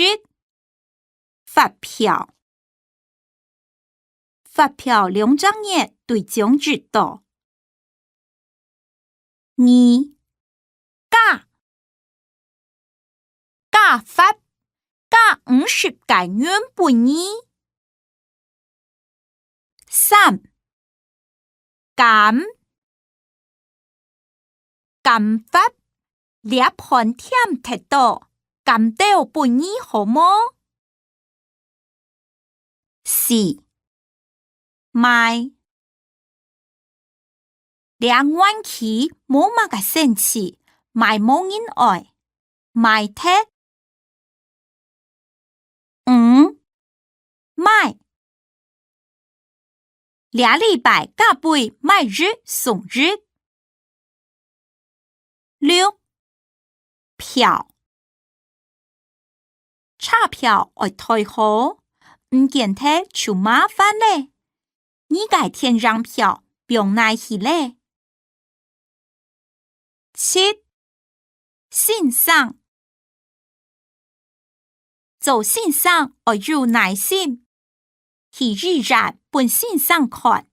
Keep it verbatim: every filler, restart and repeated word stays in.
一、發票。發票兩隻月對獎一到。二、加。加發，加五十個銀分你。三、減。減發，這盤添忒多，減兜分你好無？四、賣。這玩具無麼个生趣，賣無人愛，賣忒。五、買。這禮拜加倍買一送一。六、票。車票愛代號，毋見忒就麻煩咧。你个電影票放哪去咧？七、先生。做先生愛有耐心，去醫院分先生看，